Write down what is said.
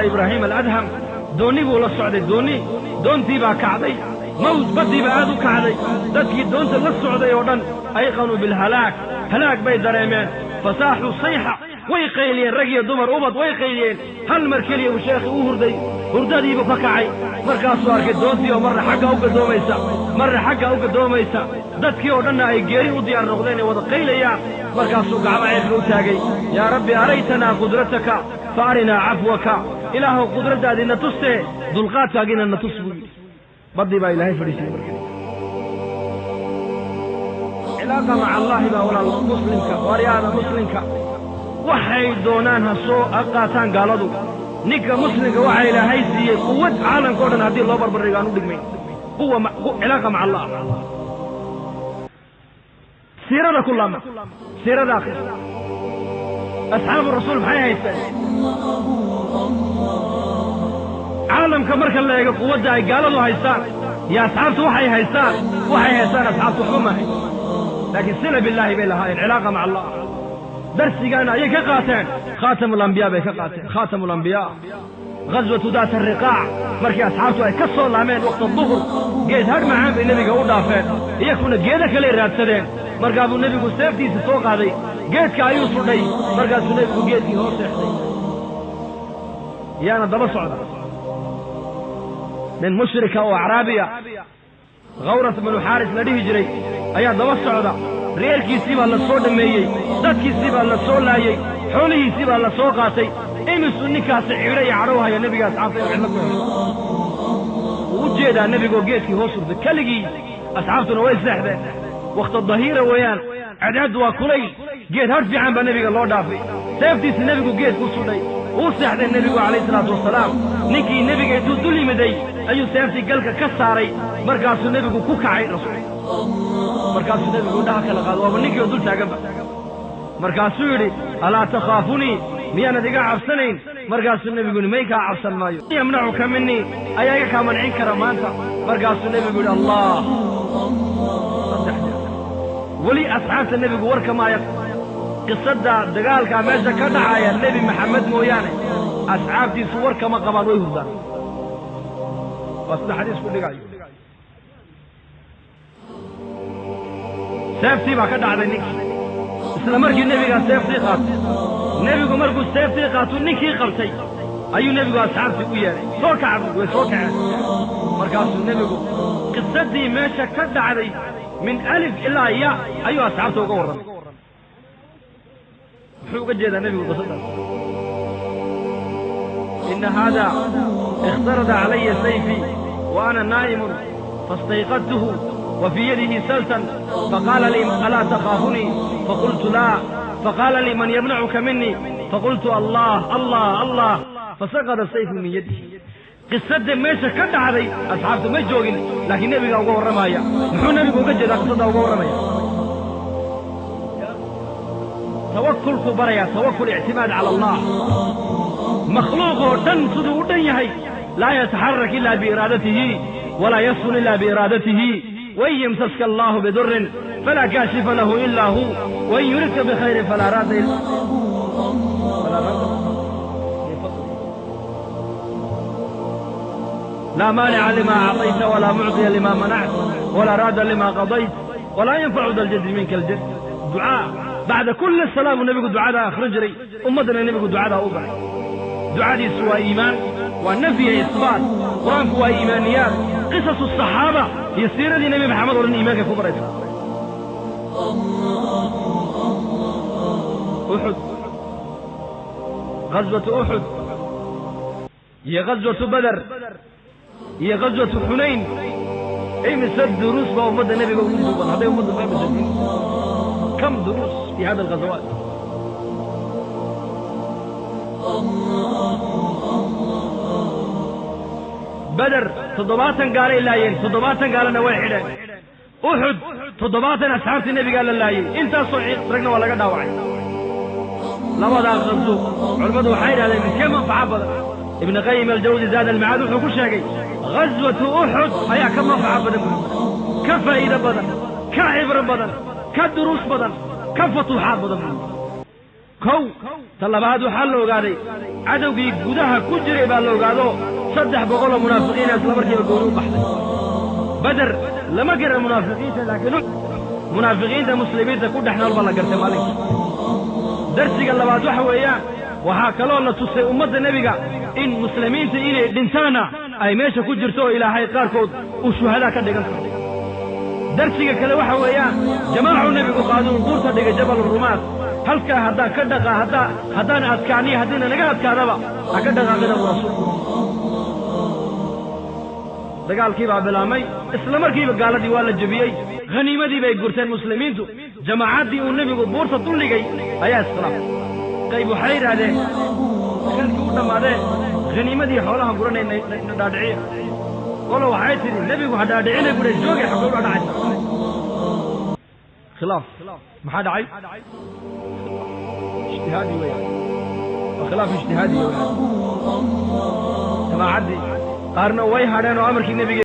yidhaha Ibraahim Aladham doonni buu la socday. Doonni doontii baa kacday, mawj baddii baa aad u kacday. Dadkii doonta la socday oo dhan ayqanuu bilhalaag, halaag bay dareemeen. Fasaaxuu sayxa, way qayliyeen, rag iyo dumar ubad way qayliyeen. Hal mar keliya uu sheekhi u hurday, hurdadiibuu ka kacay. Markaasuu arkay doontii oo marna xagga u gadoomaysa, marna xagga u gadoomaysa, dadkii oo dhanna ay geeri u diyaar noqdeen ee wada qaylayaan. Markaasuu gacmo ceelka u taagay, yaa rabbi araytanaa qudrataka fa arinaa cafwaka, ilaahow qudraddaadii na tustee dulqaadkaagiina na tus buu yidhi. Baddii baa Ilaahay fadhiisiyey. Markii cilaaqa maca Allaahi baa walaal muslimka, waaryaada muslimka waxay doonaan ha soo ha qaataan gaaladu. Ninka muslimka waxaa Ilaahay siiyey quwad caalamka o dhan haddii loo barbardhigo aan u dhigmayn. Quwa cilaaqa maca Allah. Siirada ku laama, siirada akhir, asxaabu rasuul maxay haysteen? Caalamka marka la eego quwadda ay gaaladu haystaan iyo asxaabtu waxay haystaan, waxay haystaan asxaabtu waxba maahay, laakiin sila billaahi bay lahaayeen, cilaaqa maca Allah. Darsigaana ayay ka qaateen, khaatamu alambiyaa bay ka qaateen, khaatamu alambiyaa. Ghaswatu daat ariqaac markii asxaabtu ay ka soo laameen waqta duhur, geed hadh macaan bay nebiga u dhaafeen, iyakuna geedo kaley raadsadeen. Markaa buu nebigu seeftiisa soo qaaday, geedka ayuu sudhay, markaasuu nebigu geedkii hoos seexday. Yaana daba socda nin mushrika oo acraabiya, Khawras binu Xaaris la dhihi jiray, ayaa daba socda. Reerkiisii baa la soo dhammeeyey, dadkiisii baa la soo laayey, xoolihiisii baa la soo qaatay. Imisuu ninkaasi ciidho iyo cadhow haya nebiga asxaabta inuu cidlo ku helo. Wuu u jeedaa nebigoo geedkii hoos hurday keligii, asxaabtuna way seexdeen. Wakhta dahiira weeyaan, cadceeddu waa kulayl, geed hadh fiican baa nebiga loo dhaafay. Seeftiisi nebigu geed ku sudhay, wuu seexday nebigu calayhi salaatu wasalaam. Ninkii nebiga intuu dul yimiday ayuu seeftii galka ka saaray, markaasuu nebigu ku kacay rasuulka. Markaasuu nebigu indhaha kala qaado, waaba ninkii oo dul taaganba. Markaasuu yidhi, alaa takhaafunii, miyaanad iga cabsanayn? Markaasuu nebigu yidhi, may kaa cabsan maayo. Yamnacuka minii, ayaa iga kaa mancin kara maanta? Markaasuu nebigu yidhi, Allah. Saddex jeer. Weli asxaabta nebigu warka maaya qisadda dagaalkaa meesha ka dhacaya, Nebi Maxamed mooyaane asxaabtiisu warkama qabaan, way hurdaan. Waa sida xadiisku dhigayo. Seeftii baa ka dhacday ninkii isla markii nebigaa seeftii qaatay. Nebigu markuu seeftii qaatuu ninkii qabtay ayuu nebigu asxaabtii u yeedhay, soo kaca buui. Way soo kaceen. Markaasuu nebigu qisadii meesha ka dhacday min alif ilaa ya ayuu asxaabta uga warramay. Muxuu uga jeedaa nebigu qisadaas? Ina haada ikhtarada calaya sayfii wa ana naa'imun faistayqadtuhu wa fii yadihi saltan, faqaala lii alaa takhaafunii? Faqultu laa. Faqaala lii man yamnacuka minii? Faqultu allah allah allah, fasaqada sayfu min yadihi. Qisadda meesha ka dhacday asxaabtu ma joogin, laakiin nebigaa uga warramaya. Muxuu nebigu uga jeedaa qisaddaa uga warramaya? Tawakulkuu barayaa, tawakul, ictimaad cala allah. Makhluuq oo dhan siduu u dhan yahay laa yataxarak ila biiraadatihi walaa yaskun ila biiraadatihi. Wain yamsaska allahu bidurin falaa kaashifa lahu ila hu, wain yuridka bikhayrin falaa raadda laa maanica lima acطayta walaa mucطiya lima manacta walaa raadda lima qadayt walaa yanfacu da ljaddi minka aljad. Ducaa bacda kuli salaa buu nebigu ducadaa akhrin jiray, ummaddana nebigu ducadaa u baray. Ducadiisu waa iimaan, waa nafyi isbaat. Qur-aanku waa iimaaniyaat. Qisasu saxaaba iyo siiradii Nebi Maxamed oo dhan iimaankay ku baraysaa. Uxud, ghaswatu Uxud iyo ghaswatu Beder iyo ghaswatu Xunayn, imise duruus baa ummadda nebiga ugu duuban hadday ummaddu fahmaysa diinta? Kam duruus fi hada alghazawaat? Beder 70 gaalay laayeen, 70 gaalana way xidheen. Uxud 70 asxaabtii nebigaa la laayey, intaasoo ragna waa laga dhaawacay. Labadaa khazo culimmadu waxay yidhahdeen midkee manfaco badan? Ibn Qayim Aljawsi Zaad Almacaad wuxuu ku sheegay ghaswatu Uxud ayaa ka manfaco badan buuri, ka faa'iido badan, ka cibro badan, ka duruus badan, ka futuuxaad badan buuri. Kow ta labaad, waxaa la ogaaday cadowgii gudaha ku jiray baa la ogaado, 300 oo munaafiqiina isla markiiba gooni u baxday. Beder lama garan munaafiqiinta, laakiin munaafiqiinta muslimiinta ku dhex nool baa la gartay maalinka. Darsiga labaad waxa weeyaan, waxaa kaloo la tusay ummadda nebiga in muslimiinta inay dhintaanna ay meesha ku jirto oo Ilaahay qaarkood uu shuhadaa ka dhigan karo. Darsiga kale waxa weeyaan, jamaacuu nebigu qaaduu buurta dhigay, Jabal Rumaad. Halkaa haddaan ka dhaqaa, haddaan adkaaniyo haddiina naga adkaadaba, ha ka dhaqaaqina buu rasuulku. Dagaalkii baa bilaabmay. Isla markiiba gaaladii waa la jebiyey, khaniimadii bay gurteen muslimiintu. Jamaacaddii uu nebigu buurta duldhigay ayaa iskhilaafay. Qayb waxay yidhaahdeen, dagaalkii u dhammaadee khaniimadii xoolahan guranay na dhaadhiciya. Qolo waxay tidhi, nebigu ha dhaadhicina buhe, joogay, xaggay u dhaadhacaysa? Khilaaf maxaa dhacay? Ijtihaadi weeyaan, waa khilaaf ijtihaadi weeyaan. Jamaacaddii qaarna way hadheen oo amarkii nebiga